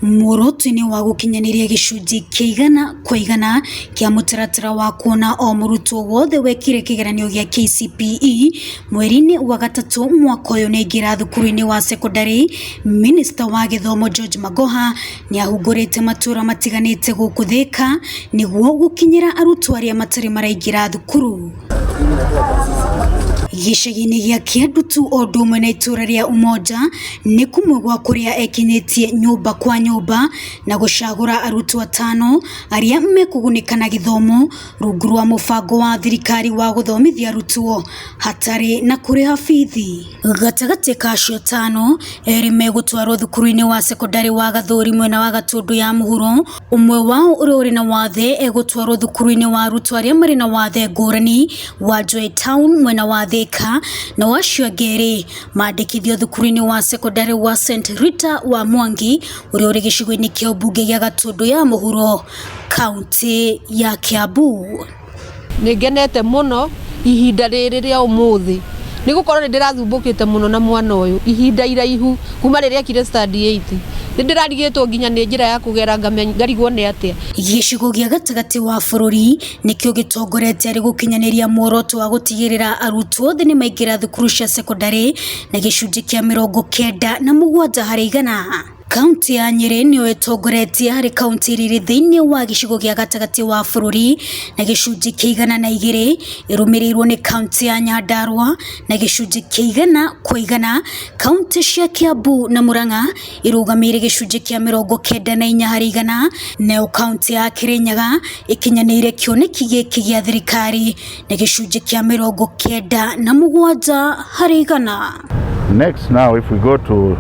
Muoroto-inĩ wa gũkinyanĩria gĩcunjĩ kĩa 100% kĩa mũtaratara wa kuona o mũrutwo wothe wekire kĩgeranio gĩa KCPE mweri-inĩ wa gatatũ mwaka ũyũ nĩaingĩra thukuru-inĩ wa cekondarĩ, Minista wa gĩthomo George Magoha nĩahungũrĩte matũra matiganĩte gũkũ Thĩka nĩguo gũkinyĩra arutwo arĩa matarĩ maraingĩra thukuru. Gĩcagi-inĩ gĩa Kĩandutu o ũndũ ũmwe na itũra rĩa Umoja nĩ kũmwe gwa kũrĩa ekinyĩtie nyũmba kwa nyũmba na gũcagũra arutwo atano arĩa mekũgunĩka na gĩthomo rungu rwa mũbango wa thirikari wa gũthomithia arutwo hatarĩ na kũrĩha bithi. Gatagatĩ ka acio atano, erĩ megũtwarwo thukuru-inĩ wa cekondarĩ wa Gathũri mwena wa Gatũndũ ya mũhuro, ũmwe wao ũrĩa ũrĩ na wathe egũtwarwo thukuru-inĩ wa arutwo arĩa marĩ na wathe ngũrani wa Joy Town mwena wa Thĩka, nao acio angĩ erĩ mandĩkithio thukuru-inĩ wa cekondarĩ wa St Rita wa Mwangi ũrĩa ũrĩ gĩcigo-inĩ kĩa ũmbunge gĩa Gatũndũ ya mũhuro, kaũntĩ ya Kiambu. Nĩ ngenete mũno ihinda rĩrĩ rĩa ũmũthĩ nĩ gũkorwo nĩ ndĩrathumbũkĩte mũno na mwana ũyũ ihinda iraihu kuma rĩrĩa ekire standard 8. Nĩ ndĩrarigĩtwo nginya nĩ njĩra ya kũgera ngarigwo nĩ atĩa. Gĩcigo gĩa gatagatĩ wa bũrũri nĩkĩo gĩtongoretie harĩ gũkinyanĩria muoroto wa gũtigĩrĩra arutwo othe nĩ maingĩra thukuru cia cekondarĩ na gĩcunjĩ kĩa 97%. Kaunti ya Nyĩrĩ nĩyo ĩtongoretie harĩ kaunti iria irĩ thĩinĩ wa gĩcigo gĩa gatagatĩ wa bũrũri na gĩcunjĩ kĩa 102, ĩrũmĩrĩirwo nĩ kaunti ya Nyandarua na gĩcunjĩ kĩa 100%. Kaunti cia Kiambu na Murang'a irũgamĩrĩire gĩcunjĩ kĩa 94%, nayo kaunti ya Kirinyaga ĩkinyanĩire kĩoneki gĩkĩ gĩa thirikari na gĩcunjĩ kĩa 97%. Next now, if we go to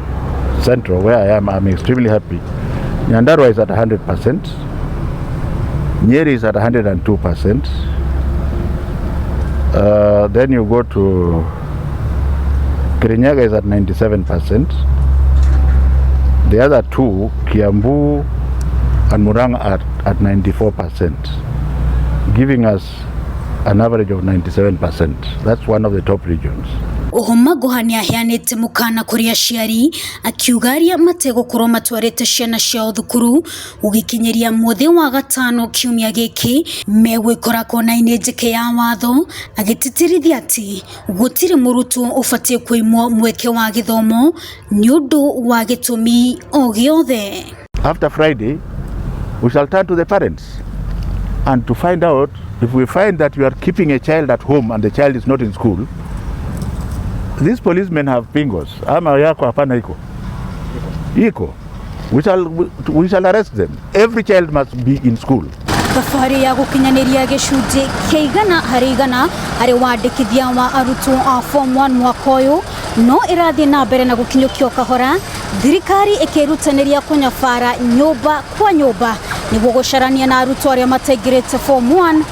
Central, where I am, I'm extremely happy. Nyandarua is at 100%. Nyeri is at 102%. Then you go to Kirinyaga is at 97%. The other two, Kiambu and Murang'a, are at 94%, giving us an average of 97%. That's one of the top regions. Oho Magoha nĩ aheanĩte mũkana kũrĩ aciari akiuga arĩa mategũkorwo matwarĩte ciana ciao thukuru gũgĩkinyĩria mũthĩ wa gatano kiumia gĩkĩ megwĩkora kona-inĩ njeke ya watho, agĩtĩtĩrithia atĩ gũtirĩ mũrutwo ũbatiĩ kũimwo mweke wa gĩthomo nĩ ũndũ wa gĩtũmi o gĩothe. After Friday, we shall turn to the parents and to find out if we find that you are keeping a child at home and the child is not in school, these policemen have pingos. Ama yako hapana iko? Iko. We shall arrest them. Every child must be in school. Thabarĩ ya gũkinyanĩria gĩcunjĩ kĩa 100% harĩ wandĩkithia wa arutwo a form 1 mwaka ũyũ no ĩrathiĩ na mbere na gũkinyũkio kahora, thirikari ĩkĩrutanĩria kũnyabara nyũmba kwa nyũmba nĩguo gũcarania na arutwo arĩa mataingĩrĩte form 1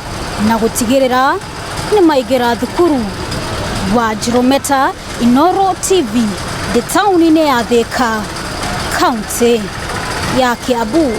na gũtigĩrĩra nĩ maingĩra thukuru. Wanjirũ Meta, Inoro TV, ndĩ taũni-inĩ ya Thĩka, kaũntĩ ya Kiambu.